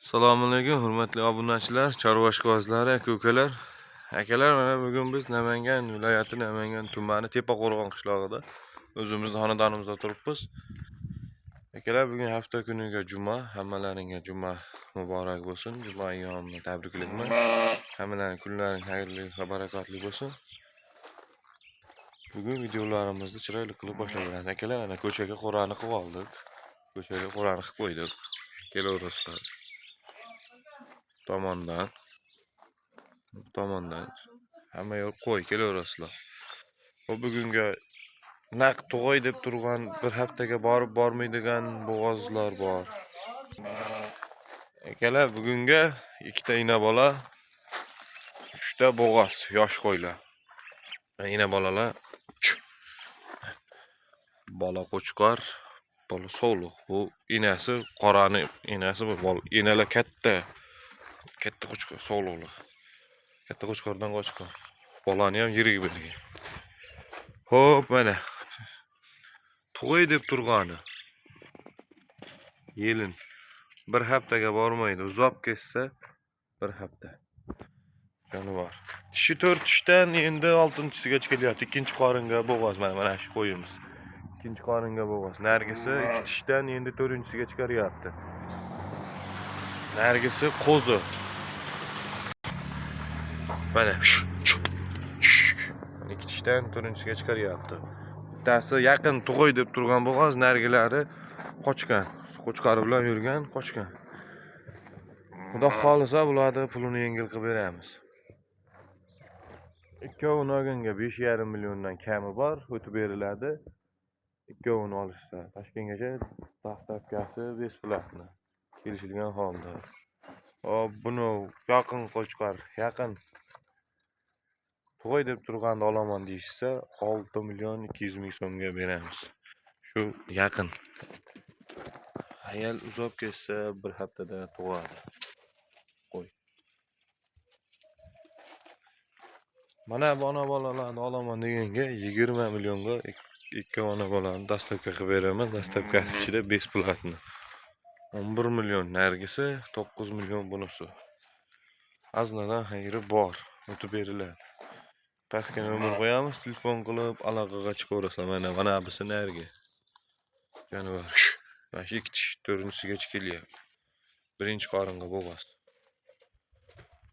Assalomu alaykum, hurmatli obunachilar, chorva ishqibozlari, aka ukalar. Akalar, mana bugun biz Namangan viloyati Namangan tumani Tepaqo'rg'on qishlog'ida o'zimizni xonadonimizda turibmiz. Akalar, bugun hafta kuniga juma, hammalaringga juma muborak bo'lsin. Juma ayyomini tabriklayman. Hammalaring kunlaring xayrli va barakotli bo'lsin. Bugun videolarimizni chiroyli qilib boshlab beramiz. Akalar, mana ko'chaga qo'rani qilib oldik. Ko'chaga qo'rani qilib qo'ydik. Kelaverasizlar. Tomondan, bu tomondan hamma yo'l qo'y, kelaverasizlar. Bu bugungi naq tug'ay deb turgan, bir haftaga borib bormaydigan bo'g'ozlar bor. Akalar, bugungi ikkita ina bola, uchta bo'g'oz, yosh qo'ylar. Ina bolalar uch. Bola qo'chqor, bola sovliq. Bu inasi qorani inasi, bu bola enalar katta. Katta qo'chqor, sovliqlar. Katta qo'chqordan qochgan. Bolani ham yirik bergan. Xo'p, mana. Tug'ay deb turgani. Yelin. Bir haftaga bormaydi. Uzoq ketsa bir hafta. Jonivor. Tishi 4 tishdan, endi 6-chisiga kelyapti. Ikkinchi qoringa bo'g'oz, mana mana shu qo'yimiz. Ikkinchi qoringa bo'g'oz. Nargisi 2 tishdan, endi 4-chisiga chiqaryapti. Nargisi qo'zi. Mana shu, shu, shu. Ikki tishdan to'rtinchisiga chiqaryapti. Bittasi yaqin tug'ay deb turgan bo'g'oz, nargilari qochgan. Qo'chqori bilan yurgan, qochgan. Xudo xohlasa, bularni pulini yengil qilib beramiz. Ikkovini olganga 5,5 milliondan kami bor, o'tib beriladi. Ikkovini olishsa, Toshkentgacha доставка si бесплатно. Kelishilgan holda. Hop, buni yaqin qo'chqor, yaqin tug'ay deb turganda olaman deyishsa, 6 million 200 ming so'mga beramiz. Shu yaqin. Ayol uzab ketsa, bir haftada tug'adi. Qo'y. Mana bu ona bolalarni olaman deganga 20 millionga ikki ona bolani доставка qilib beraman. Доставка si ichida бесплатно. 11 million nargisi, 9 million bunisi. Aznadan xayri bor, o'tib beriladi. Pastga nomer qo'yamiz, telefon qilib aloqaga chiqaverasizlar. Mana mana bisi nargi. Jonivor. Mana shu ikki tish to'rtinchisigacha kelyapti. Birinchi qoringa bo'g'oz.